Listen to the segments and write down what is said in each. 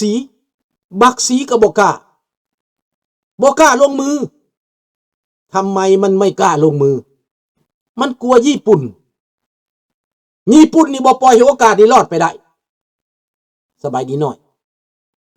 ສີ ບັກສີກໍບໍ່ກ້າ ບໍ່ກ້າລົງມື. ທຳໄມມັນໄມ່ກ້າລົງມື? ມັນກົວຍີ່ປຸ່ນ. ຍີ່ປຸ່ນນີ້ບໍ່ປ່ອຍໃຫ້ໂອກາດນີ້ລອດໄປໄດ້. ສະບາຍດີນ້ອຍ.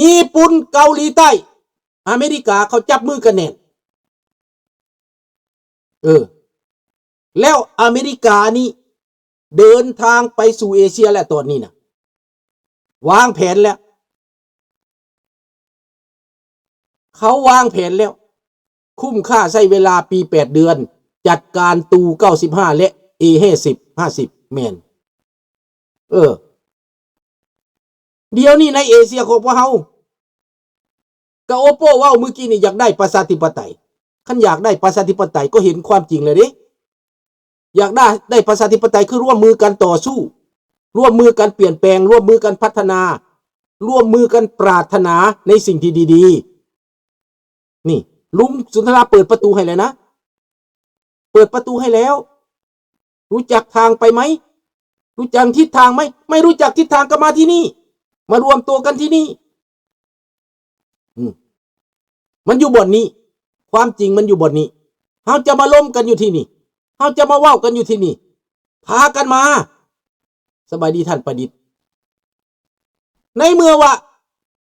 ຍີ່ປຸ່ນ, ເກົາຫຼີໃຕ້, ອາເມລິກາ ເຂົາຈັບມືກັນແໜ້ນ. ເອີ ແລ້ວອາເມລິການີ້ເດີນທາງໄປສູ່ເອເຊຍແລ້ວ ຕອນນີ້ນະ ວາງແຜນແລ້ວ. ເຂົາວາງແຜນແລ້ວ ຄຸ້ມຄ່າໃຊ້ເວລາປີແປດເດືອນ ຈັດການຕູເກົ້າສິບຫ້າ ແລະ ເອຫ້າສິບ ຫ້າສິບ ແມ່ນ. ເອີ ດຽວນີ້ໃນເອເຊຍຂອງພວກເຮົາ ກະໂອໂປເວົ້າມື້ກີ້ນີ້ ຢາກໄດ້ປະຊາທິປະໄຕ. ຄັນຢາກໄດ້ປະຊາທິປະໄຕກໍເຫັນຄວາມຈິງແລ້ວເດ້. ຢາກໄດ້ ໄດ້ປະຊາທິປະໄຕ ຄືຮ່ວມມືກັນຕໍ່ສູ້, ຮ່ວມມືກັນປ່ຽນແປງ, ຮ່ວມມືກັນພັດທະນາ, ຮ່ວມມືກັນປາດຖະໜາໃນສິ່ງທີ່ດີໆ. ນີ້ ລຸງສຸນທະລາເປີດປະຕູໃຫ້ແລ້ວນະ, ເປີດປະຕູໃຫ້ແລ້ວ. ຮູ້ຈັກທາງໄປໄໝ? ຮູ້ຈັກທິດທາງໄໝ? ໄມ່ຮູ້ຈັກທິດທາງກໍມາທີ່ນີ້, ມາລວມຕົວກັນທີ່ນີ້. ອືມ ມັນຢູ່ບ່ອນນີ້, ຄວາມຈິງມັນຢູ່ບ່ອນນີ້. ເຮົາຈະມາລົມກັນຢູ່ທີ່ນີ້, ເຮົາຈະມາເວົ້າກັນຢູ່ທີ່ນີ້, ພາກັນມາ. ສະບາຍດີທ່ານປະດິດ. ໃນເມື່ອວ່າ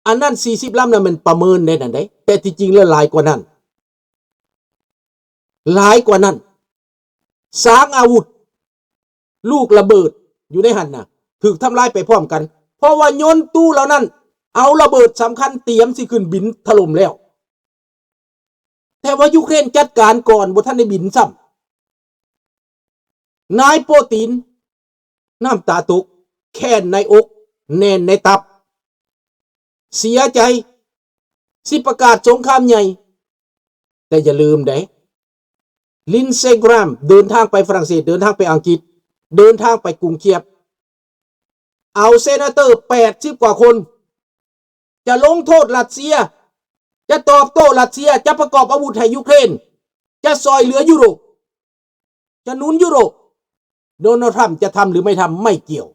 ອັນນັ້ນສີ່ສິບລຳນັ້ນແມ່ນປະເມີນໄດ້ນັ້ນເດ້, ແຕ່ທີ່ຈິງແລ້ວຫຼາຍກວ່ານັ້ນ, ຫຼາຍກວ່ານັ້ນ. ສາງອາວຸດ, ລູກລະເບີດຢູ່ໃນຫັ້ນນະ ຖືກທຳລາຍໄປພ້ອມກັນ, ເພາະວ່າຍົນຕູ້ເຫຼົ່ານັ້ນເອົາລະເບີດສຳຄັນຕຽມຊິຂຶ້ນບິນຖະຫຼົ່ມແລ້ວ. ແຕ່ວ່າຢູເຄຣນຈັດການກ່ອນ, ບໍ່ທັນໄດ້ບິນຊ້ຳ. ນາຍໂປຕີນນ້ຳຕາຕົກ, ແຄ້ນໃນອົກ, ແໜ້ນໃນຕັບ, ເສຍໃຈ, ຊິປະກາດສົງຄາມໃຫຍ່. ແຕ່ຢ່າລືມເດ້, ລິນເຊ ແກຣມ ເດີນທາງໄປຝຣັ່ງເສດ, ເດີນທາງໄປອັງກິດ, ເດີນທາງໄປກຸງຄຽບ, ເອົາເຊນາເຕີແປດສິບກວ່າຄົນ, ຈະລົງໂທດຣັດເຊຍ, ຈະຕອບໂຕ້ຣັດເຊຍ, ຈະປະກອບອາວຸດໃຫ້ຢູເຄຣນ, ຈະຊ່ອຍເຫຼືອຢູໂຣບ, ຈະໜູນຢູໂຣບ. ໂດນັລ ທຣຳຈະທຳຫຼືໄມ່ທຳ ໄມ່ກ່ຽວ.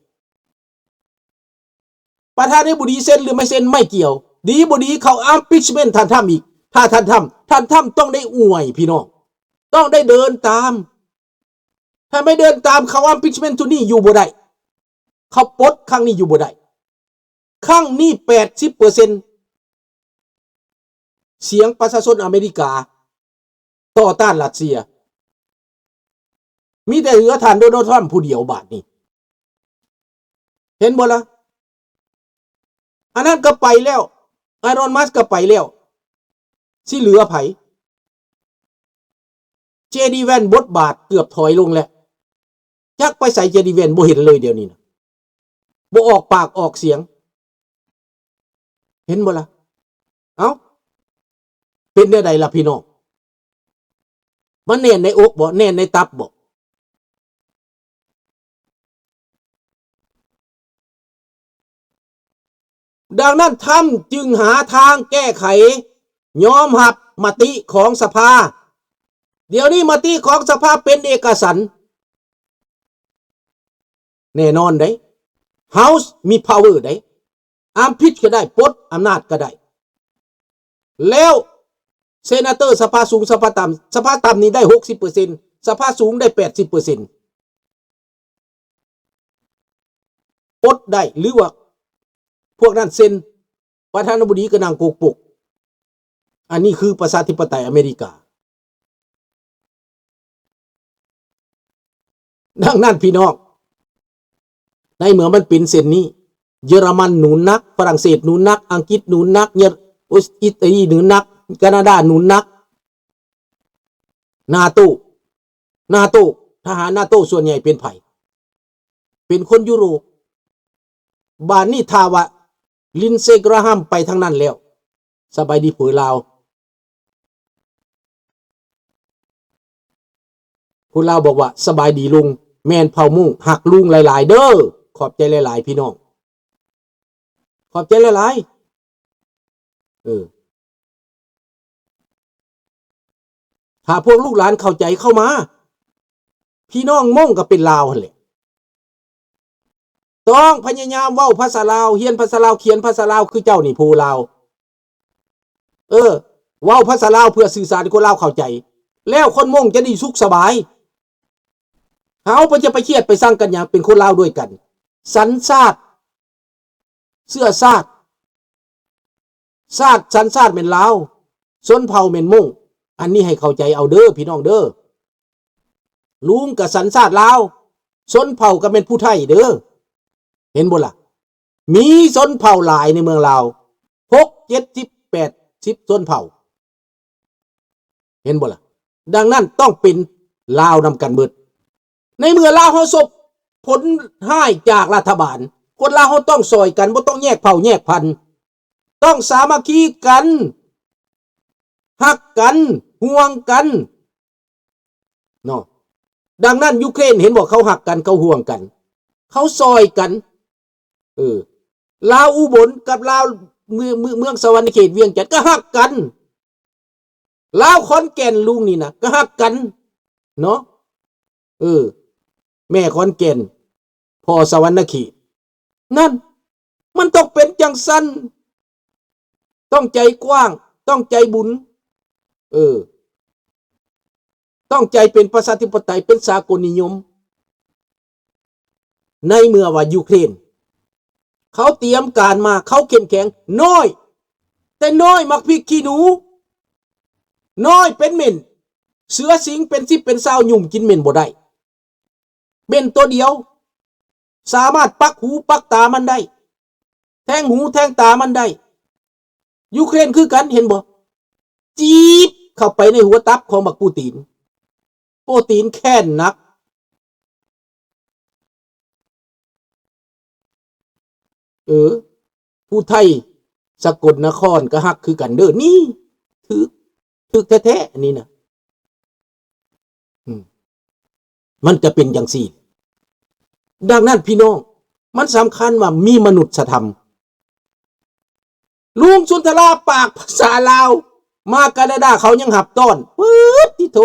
ປະທານາທິບໍດີເຊັນຫຼືໄມ່ເຊັນ ໄມ່ກ່ຽວ. ດີບໍ່ດີ ເຂົາ impeachment ທ່ານທຳອີກ. ຖ້າທ່ານທຳ, ທ່ານທຳຕ້ອງໄດ້ອວຍ ພີ່ນ້ອງ, ຕ້ອງໄດ້ເດີນຕາມ. ຖ້າໄມ່ເດີນຕາມ, ເຂົາ impeachment ຊຸດນີ້ຢູ່ບໍ່ໄດ້. ເຂົາປົດຄັ້ງນີ້ຢູ່ບໍ່ໄດ້. ຄັ້ງນີ້ແປດສິບເປີເຊັນ ສຽງປະຊາຊົນອາເມລິກາຕໍ່ຕ້ານຣັດເຊຍ. ມີແຕ່ເຫຼືອທ່ານໂດນັລ ທຣຳຜູ້ດຽວບາດນີ້. ເຫັນບໍ່ລະ? ອັນນັ້ນກໍໄປແລ້ວ, ອາລອນ ມັສກໍໄປແລ້ວ, ຊິເຫຼືອໃຜ? ເຈດີ ແວນ ບົດບາດເກືອບຖອຍລົງແລ້ວ. ຈັກໄປໃສ ເຈດີ ແວນ ບໍ່ເຫັນເລີຍດຽວນີ້ນະ, ບໍ່ອອກປາກອອກສຽງ. ເຫັນບໍ່ລະ? ເອົ້າ, ເປັນແນວໃດລະພີ່ນ້ອງ? ມັນແໜ້ນໃນອົກບໍ? ແໜ້ນໃນຕັບບໍ? ດັ່ງນັ້ນ ທຣຳຈຶ່ງຫາທາງແກ້ໄຂ, ຍອມຮັບມະຕິຂອງສະພາ. ດຽວນີ້ມະຕິຂອງສະພາເປັນເອກະສັນ. ແນ່ນອນເດ້, ເຮົາມີ power ເດ້, impeach ກໍໄດ້, ປົດອຳນາດກໍໄດ້. ແລ້ວເຊນາເຕີສະພາສູງ, ສະພາຕ່ຳ, ສະພາຕ່ຳນີ້ໄດ້ຫົກສິບເປີເຊັນ, ສະພາສູງໄດ້ແປດສິບເປີເຊັນ. ປົດໄດ້ ຫຼືວ່າພວກນັ້ນເຊັນ, ປະທານາທິບໍດີກໍນັ່ງໂກກປົກ. ອັນນີ້ຄືປະຊາທິປະໄຕອາເມລິກາ. ດັ່ງນັ້ນພີ່ນ້ອງ, ໃນເມື່ອມັນເປັນເຊັ່ນນີ້, ເຢຍລະມັນໜູນໜັກ, ຝຣັ່ງເສດໜູນໜັກ, ອັງກິດໜູນໜັກ, ເຢຍ ອິດຕາລີໜູນໜັກ, ການາດາໜູນໜັກ, ນາໂຕ, ນາໂຕ, ທະຫານນາໂຕສ່ວນໃຫຍ່ເປັນໃຜ? ເປັນຄົນຢູໂຣບ. ບາດນີ້ຖ້າວ່າ ລິນເຊ ກຣາຮຳ ໄປທາງນັ້ນແລ້ວ, ສະບາຍດີເຜີລາວ. ຜູ້ລາວບອກວ່າ ສະບາຍດີລຸງ, ແມ່ນເຜົ່າມຸ້ງ, ຮັກລຸງຫຼາຍໆເດີ້. ຂອບໃຈຫຼາຍໆ ພີ່ນ້ອງ, ຂອບໃຈຫຼາຍໆ. ເອີ ຖ້າພວກລູກຫຼານເຂົ້າໃຈເຂົ້າມາ, ພີ່ນ້ອງມົ້ງກໍເປັນລາວຫັ້ນແຫຼະ. ໂຕ ຕ້ອງພະຍາຍາມເວົ້າພາສາລາວ, ຮຽນພາສາລາວ, ຂຽນພາສາລາວຄືເຈົ້ານີ້ ຜູ້ລາວ. ເອີ ເວົ້າພາສາລາວເພື່ອສື່ສານໃຫ້ຄົນລາວເຂົ້າໃຈ, ແລ້ວຄົນມົ້ງຈະໄດ້ສຸກສະບາຍ. ເຮົາບໍ່ຈະໄປຄຽດໄປຊັງກັນຫຍັງ, ເປັນຄົນລາວດ້ວຍກັນ. ສັນຊາດ ເຊື້ອຊາດ ຊາດ ສັນຊາດແມ່ນລາວ, ຊົນເຜົ່າແມ່ນມົ້ງ. ອັນນີ້ໃຫ້ເຂົ້າໃຈເອົາເດີ ພີ່ນ້ອງເດີ. ລຸງກໍສັນຊາດລາວ, ຊົນເຜົ່າກໍແມ່ນຜູ້ໄທເດີ. ເຫັນບໍ່ລະ? ມີຊົນເຜົ່າຫຼາຍໃນເມືອງລາວ ຫົກ ເຈັດ ສິບ ແປດ ສິບຊົນເຜົ່າ. ເຫັນບໍ່ລະ? ດັ່ງນັ້ນຕ້ອງເປັນລາວນຳກັນເບິດ. ໃນເມື່ອລາວເຮົາສົບຜົນຮ້າຍຈາກລັດຖະບານ, ຄົນລາວເຮົາຕ້ອງຊ່ອຍກັນ, ບໍ່ຕ້ອງແຍກເຜົ່າແຍກພັນ, ຕ້ອງສາມັກຄີກັນ, ຮັກກັນ, ຫ່ວງກັນ ເນາະ. ດັ່ງນັ້ນຢູເຄຣນ ເຫັນບໍ່? ເຂົາຮັກກັນ, ເຂົາຫ່ວງກັນ, ເຂົາຊ່ອຍກັນ. ເອີ ລາວອຸບົນກັບລາວເມືອງ ເມືອງ ເມືອງສະຫວັນນະເຂດ ວຽງຈັນ ກໍຮັກກັນ. ລາວຂອນແກ່ນລຸງນີ້ນະ ກໍຮັກກັນເນາະ. ເອີ ແມ່ຂອນແກ່ນ ພໍ່ສະຫວັນນະເຂດ ນັ້ນ ມັນຕ້ອງເປັນຈັ່ງຊັ້ນ. ຕ້ອງໃຈກວ້າງ, ຕ້ອງໃຈບຸນ, ເອີ ຕ້ອງໃຈເປັນປະຊາທິປະໄຕ, ເປັນສາກົນນິຍົມ. ໃນເມື່ອວ່າຢູເຄຣນ ເຂົາຕຽມການມາ, ເຂົາເຂັ້ມແຂງ, ນ້ອຍ, ແຕ່ນ້ອຍມັກພິກຂີ້ໜູ, ນ້ອຍເປັນເໝັ້ນ, ເສືອສິງເປັນສິບເປັນຊາວ ຫຍຸ້ມກິນເໝັ້ນບໍ່ໄດ້. ເໝັ້ນຕົວດຽວ ສາມາດປັກຫູປັກຕາມັນໄດ້, ແທງຫູແທງຕາມັນໄດ້. ຢູເຄຣນຄືກັນ ເຫັນບໍ່? ຈີບເຂົ້າໄປໃນຫົວຕັບຂອງບັກປູຕີນ. ປູຕີນແຄ້ນໜັກ. ເອີ ຜູ້ໄທສະກົນນະຄອນກໍຮັກຄືກັນເດີ. ນີ້ ຖືກ ຖືກແທ້ໆ ອັນນີ້ນະ. ອືມ ມັນຈະເປັນຈັ່ງຊີ້. ດັ່ງນັ້ນພີ່ນ້ອງ ມັນສຳຄັນວ່າມີມະນຸດສະທຳ. ລຸງສຸນທະລາປາກພາສາລາວ ມາການາດາເຂົາຍັງຮັບຕ້ອນ. ປຶດຕິໂທ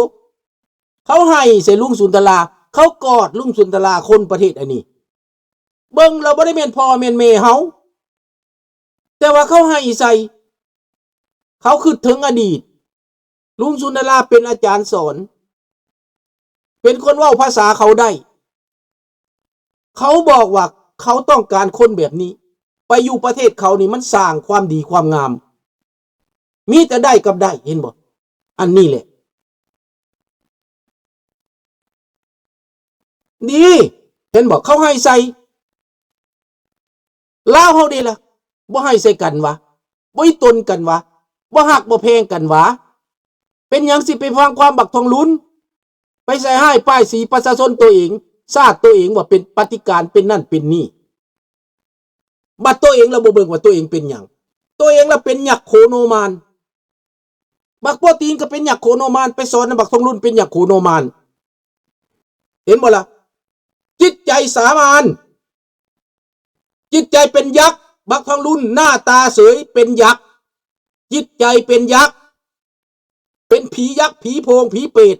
ເຂົາໄຫ້ໃສ່ລຸງສຸນທະລາ, ເຂົາກອດລຸງສຸນທະລາ, ຄົນປະເທດອັນນີ້. ເບິ່ງແລ້ວບໍ່ໄດ້ແມ່ນພໍ່ແມ່ນແມ່ເຮົາ, ແຕ່ວ່າເຂົາໄຫ້ໃສ່. ເຂົາຄິດເຖິງອະດີດ. ລຸງສຸນທະລາເປັນອາຈານສອນ, ເປັນຄົນເວົ້າພາສາເຂົາໄດ້. ເຂົາບອກວ່າເຂົາຕ້ອງການຄົນແບບນີ້. ໄປຢູ່ປະເທດເຂົານີ້ ມັນສ້າງຄວາມດີຄວາມງາມ. ມີແຕ່ໄດ້ກັບໄດ້, ເຫັນບໍ່? ອັນນີ້ແຫຼະ ດີ. ເຫັນບໍ່? ເຂົາໄຫ້ໃສ່. ລາວເຮົາເດລະ ບໍ່ໄຫ້ໃສ່ກັນຫວາ? ບໍ່ອີ່ຕົນກັນຫວາ? ບໍ່ຮັກບໍ່ແພງກັນຫວາ? ເປັນຫຍັງຊິໄປຟັງຄວາມບັກທອງລຸນ? ໄປໃສ່ຮ້າຍປ້າຍສີປະຊາຊົນໂຕເອງ, ຊາດໂຕເອງວ່າເປັນປະຕິການ, ເປັນນັ້ນເປັນນີ້. ບັດໂຕເອງລະບໍ່ເບິ່ງວ່າໂຕເອງເປັນຫຍັງ? ໂຕເອງລະເປັນຍັກໂຂໂນມານ. ບັກໂປຕີນກໍເປັນຍັກໂຂໂນມານ, ໄປສອນໃຫ້ບັກທອງລຸນເປັນຍັກໂຂໂນມານ. ເຫັນບໍ່ລະ? ຈິດໃຈສາມານ, ຈິດໃຈເປັນຍັກ. ບັກທອງລຸນໜ້າຕາເສີຍເປັນຍັກ, ຈິດໃຈເປັນຍັກ, ເປັນຜີຍັກ, ຜີໂພງ, ຜີເປດ,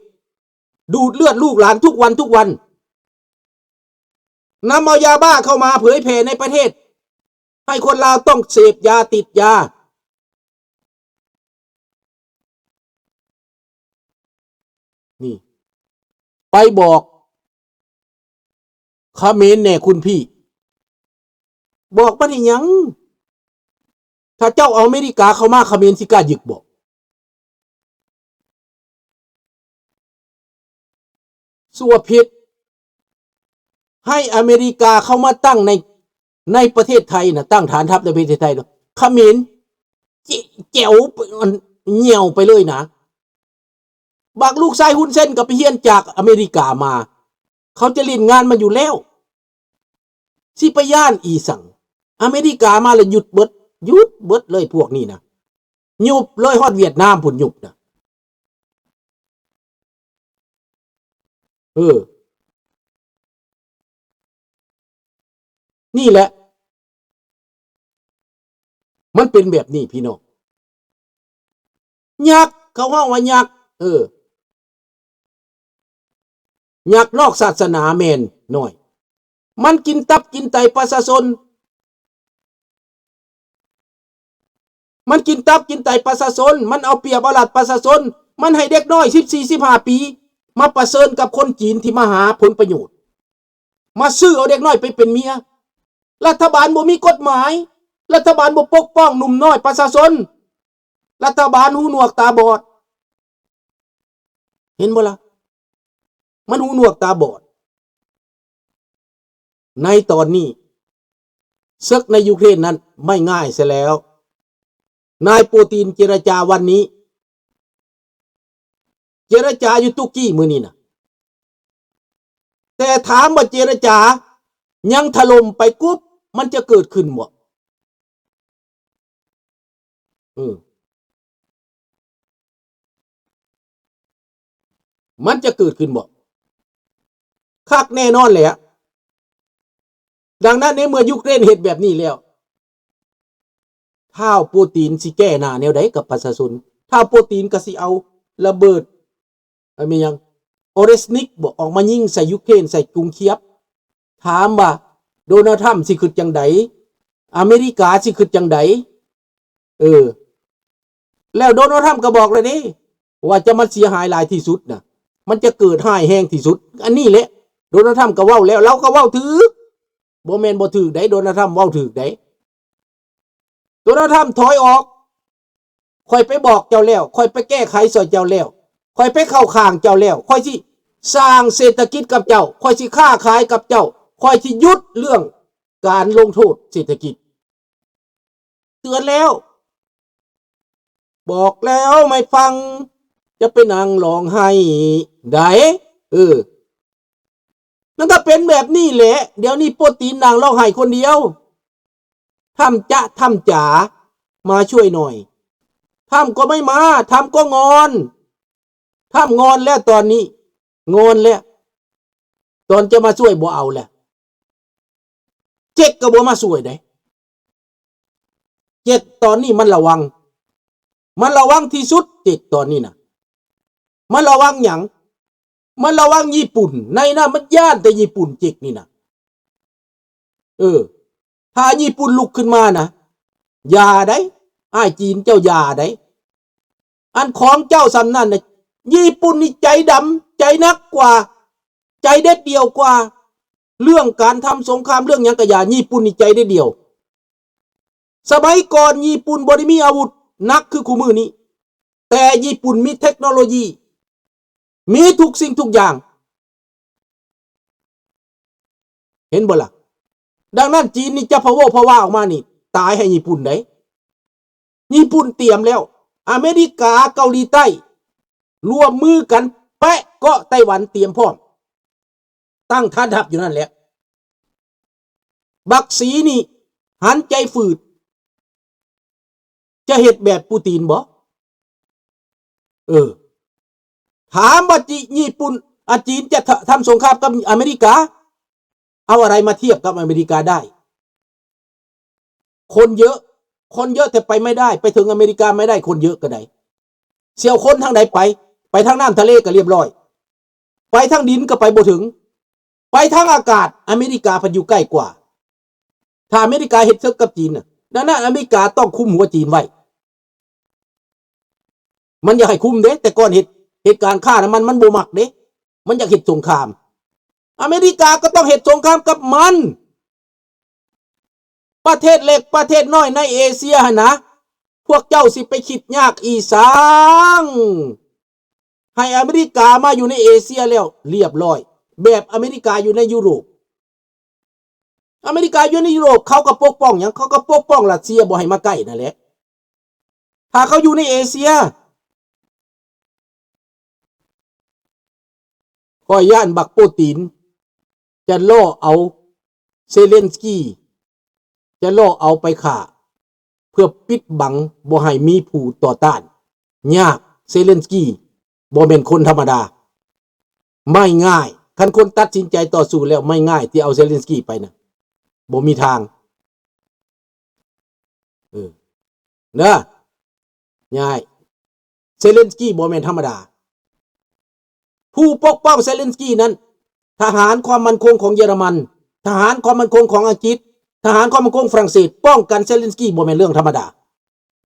ດູດເລືອດລູກຫຼານທຸກວັນ, ທຸກວັນ. ນຳເອົາຢາບ້າເຂົ້າມາເຜີຍແຜ່ໃນປະເທດ ໃຫ້ຄົນລາວຕ້ອງເສບຢາ, ຕິດຢາ. ນີ້ ໄປບອກຂະເໝນແດ່ຄຸນພີ່. ບອກມັນເຮັດຫຍັງ? ຖ້າເຈົ້າເອົາອາເມລິກາເຂົ້າມາ, ຂະເໝນຊິກ້າຍຶກບໍ? ຊົ່ວພິດ ໃຫ້ອາເມລິກາເຂົ້າມາຕັ້ງໃນ ໃນປະເທດໄທນະ, ຕັ້ງຖານທັບໃນປະເທດໄທນະ, ຂະເໝນ ແຈ- ແຈວໄປ ອັນ ແຍ່ວໄປເລີຍນະ. ບັກລູກຊາຍຮຸນເຊັນກໍໄປຮຽນຈາກອາເມລິກາມາ, ເຂົາຈະຫຼິ້ນງານມັນຢູ່ແລ້ວ. ຊິໄປຢ້ານອີ່ສັງ? ອາເມລິກາມາແລ້ວຢຸດເບິດ, ຢຸດເບິດເລີຍພວກນີ້ນະ. ຍຸບເລີຍ, ຮອດຫວຽດນາມພຸ້ນຍຸບນະ. ເອີ ນີ້ແຫຼະ ມັນເປັນແບບນີ້ພີ່ນ້ອງ. ຍັກ ເຂົາເວົ້າວ່າຍັກ, ເອີ ຍັກນອກສາສະໜາແມ່ນໜ້ອຍ, ມັນກິນຕັບກິນໄຕປະຊາຊົນ. ມັນກິນຕັບກິນໄຕປະຊາຊົນ, ມັນເອົາປຽບເອົາລັດປະຊາຊົນ, ມັນໃຫ້ເດັກນ້ອຍສິບສີ່ ສິບຫ້າປີມາປະເຊີນກັບຄົນຈີນທີ່ມາຫາຜົນປະໂຫຍດ, ມາຊື້ເອົາເດັກນ້ອຍໄປເປັນເມຍ. ລັດຖະບານບໍ່ມີກົດໝາຍ, ລັດຖະບານບໍ່ປົກປ້ອງໜຸ່ມນ້ອຍປະຊາຊົນ, ລັດຖະບານຫູໜວກຕາບອດ. ເຫັນບໍ່ລະ? ມັນຫູໜວກຕາບອດ. ໃນຕອນນີ້ ເສິກໃນຢູເຄຣນນັ້ນໄມ່ງ່າຍເສຍແລ້ວ. ນາຍປູຕິນເຈລະຈາວັນນີ້, ເຈລະຈາຢູ່ຕຸກກີ້ມື້ນີ້ນະ. ແຕ່ຖາມວ່າເຈລະຈາຍັງຖະຫຼົ່ມໄປກຸບ ມັນຈະເກີດຂຶ້ນບໍ່? ເອີ ມັນຈະເກີດຂຶ້ນບໍ່? ຄັກແນ່ນອນແຫຼະ. ດັ່ງນັ້ນ ໃນເມື່ອຢູເຄຣນເຮັດແບບນີ້ແລ້ວ, ທ້າວປູຕິນຊິແກ້ໜ້າແນວໃດກັບປະຊາຊົນ? ທ້າວປູຕິນກໍຊິເອົາລະເບີດ ເອີ ແມ່ນຫຍັງ ໂອເຣສນິກບໍ ອອກມາຍິງໃສ່ຢູເຄຣນ ໃສ່ກຸງຄຽບ. ຖາມວ່າໂດນັລທຣຳຊິຄິດຈັ່ງໃດ? ອາເມລິກາຊິຄິດຈັ່ງໃດ? ເອີ ແລ້ວໂດນັລທຣຳກໍບອກແລ້ວເດ້ ວ່າຈະມາເສຍຫາຍຫຼາຍທີ່ສຸດນະ, ມັນຈະເກີດຮ້າຍແຮງທີ່ສຸດ. ອັນນີ້ແຫຼະ ໂດນັລທຣຳກໍເວົ້າແລ້ວ, ລາວກໍເວົ້າຖືກ, ບໍ່ແມ່ນບໍ່ຖືກໃດ, ໂດນັລທຣຳເວົ້າຖືກໃດ. ໂດນັລທຣຳຖອຍອອກ, ຂ້ອຍໄປບອກເຈົ້າແລ້ວ, ຂ້ອຍໄປແກ້ໄຂຊ່ອຍເຈົ້າແລ້ວ, ຂ້ອຍໄປເຂົ້າຂ້າງເຈົ້າແລ້ວ, ຂ້ອຍຊິສ້າງເສດຖະກິດກັບເຈົ້າ, ຂ້ອຍຊິຄ້າຂາຍກັບເຈົ້າ, ຂ້ອຍຊິຢຸດເລື່ອງການລົງໂທດເສດຖະກິດ. ເຕືອນແລ້ວ, ບອກແລ້ວໄມ່ຟັງ, ຈະໄປນັ່ງຮ້ອງໄຫ້ໃດ໋. ເອີ ມັນກໍເປັນແບບນີ້ແຫຼະ, ດຽວນີ້ໂປຕີນນັ່ງຮ້ອງໄຫ້ຄົນດຽວ. ທ່ານຈະ ທ່ານຈາມາຊ່ວຍໜ່ອຍ. ທ່ານກໍໄມ່ມາ, ທ່ານກໍງອນ. ທ່ານງອນແລ້ວ, ຕອນນີ້ງອນແລ້ວ, ຕອນຈະມາຊ່ວຍບໍ່ເອົາແລ້ວ. ເຈັກກໍບໍ່ມາຊ່ວຍເດ້. ເຈັກຕອນນີ້ມັນລະວັງ, ມັນລະວັງທີ່ສຸດ. ເຈັກຕອນນີ້ນະ ມັນລະວັງຫຍັງ? ມັນລະວັງຍີ່ປຸ່ນ. ໃນນັ້ນມັນຢ້ານແຕ່ຍີ່ປຸ່ນ, ເຈັກນີ້ນະ. ເອີ ຖ້າຍີ່ປຸ່ນລຸກຂຶ້ນມານະ, ຢ່າໃດ໋ ອ້າຍຈີນເຈົ້າ, ຢ່າໃດ໋. ອັນຂອງເຈົ້າສ່ຳນັ້ນນະ, ຍີ່ປຸ່ນນີ້ໃຈດຳ, ໃຈໜັກກວ່າ, ໃຈເດັດດ່ຽວກວ່າ. ເລື່ອງການທຳສົງຄາມ, ເລື່ອງຫຍັງກະຢ່າ, ຍີ່ປຸ່ນນີ້ໃຈເດັດດ່ຽວ. ສະໄໝກ່ອນຍີ່ປຸ່ນບໍ່ໄດ້ມີອາວຸດໜັກຄືຄູ່ມື້ນີ້, ແຕ່ຍີ່ປຸ່ນມີເທັກໂນໂລຢີ, ມີທຸກສິ່ງທຸກຢ່າງ. ເຫັນບໍ່ລະ? ດັ່ງນັ້ນ ຈີນນີ້ຈະພະໂວພະວາອອກມານີ້ ຕາຍໃຫ້ຍີ່ປຸ່ນໃດ໋. ຍີ່ປຸ່ນຕຽມແລ້ວ, ອາເມລິກາ, ເກົາຫຼີໃຕ້ ຮ່ວມມືກັນແປະເກາະໄຕ້ຫວັນ, ຕຽມພ້ອມ, ຕັ້ງຖານທັບຢູ່ນັ້ນແຫຼະ. ບັກສີນີ້ຫັນໃຈຝືດ, ຈະເຮັດແບບປູຕິນບໍ່? ເອີ ຖາມວ່າຈີ ຍີ່ປຸ່ນ ອາ ຈີນຈະທະ ທຳສົງຄາມກັບອາເມລິກາ? ເອົາອະໄລມາທຽບກັບອາເມລິກາໄດ້? ຄົນເຍອະ, ຄົນເຍອະແຕ່ໄປໄມ່ໄດ້, ໄປເຖິງອາເມລິກາໄມ່ໄດ້, ຄົນເຍອະກະໄດ້. ຊິເອົາຄົນທາງໃດໄປ? ໄປທາງນ້ຳທະເລກະລຽບລ້ອຍ, ໄປທາງດິນກະໄປບໍ່ເຖິງ, ໄປທາງອາກາດ ອາເມລິກາພັດຢູ່ໃກ້ກວ່າ. ຖ້າອາເມລິກາເຮັດເສິກກັບຈີນນະ, ດັ່ງນັ້ນອາເມລິກາຕ້ອງຄຸມຫົວຈີນໄວ້. ມັນຢາກໃຫ້ຄຸມເດ້, ແຕ່ກ່ອນເຮັດ ເຮັດການຄ້ານຳມັນ, ມັນບໍ່ມັກເດ້, ມັນຢາກເຮັດສົງຄາມ. ອາເມລິກາກໍຕ້ອງເຮັດສົງຄາມກັບມັນ. ປະເທດເລັກປະເທດນ້ອຍໃນເອເຊຍຫັ້ນນະ, ພວກເຈົ້າຊິໄປຄິດຍາກອີ່ສັງ? ໃຫ້ອາເມລິກາມາຢູ່ໃນເອເຊຍແລ້ວລຽບລ້ອຍ, ແບບອາເມລິກາຢູ່ໃນຢູໂຣບ. ອາເມລິກາຢູ່ໃນຢູໂຣບ ເຂົາກໍປົກປ້ອງຫຍັງ? ເຂົາກໍປົກປ້ອງຣັດເຊຍບໍ່ໃຫ້ມາໃກ້ນັ້ນແຫຼະ. ຖ້າເຂົາຢູ່ໃນເອເຊຍ, ຂ້ອຍຢ້ານບັກໂປຕີນຈະລໍ້ເອົາເຊເລັນສກີ, ຈະລໍ້ເອົາໄປຂ້າ ເພື່ອປິດບັງບໍ່ໃຫ້ມີຜູ້ຕໍ່ຕ້ານ. ຍາກ, ເຊເລັນສກີບໍ່ແມ່ນຄົນທຳມະດາ. ໄມ່ງ່າຍ, ຄັນຄົນຕັດສິນໃຈຕໍ່ສູ້ແລ້ວ ໄມ່ງ່າຍທີ່ເອົາເຊເລັນສກີໄປນະ, ບໍ່ມີທາງ. ເອີ ເດີ ຍາຍ, ເຊເລັນສກີບໍ່ແມ່ນທຳມະດາ. ຜູ້ປົກປ້ອງເຊເລັນສກີນັ້ນ ທະຫານຄວາມໝັ້ນຄົງຂອງເຢຍລະມັນ, ທະຫານຄວາມໝັ້ນຄົງຂອງອັງກິດ, ທະຫານຄວາມໝັ້ນຄົງຝຣັ່ງເສດ ປ້ອງກັນເຊເລັນສກີ ບໍ່ແມ່ນເລື່ອງທຳມະດາ.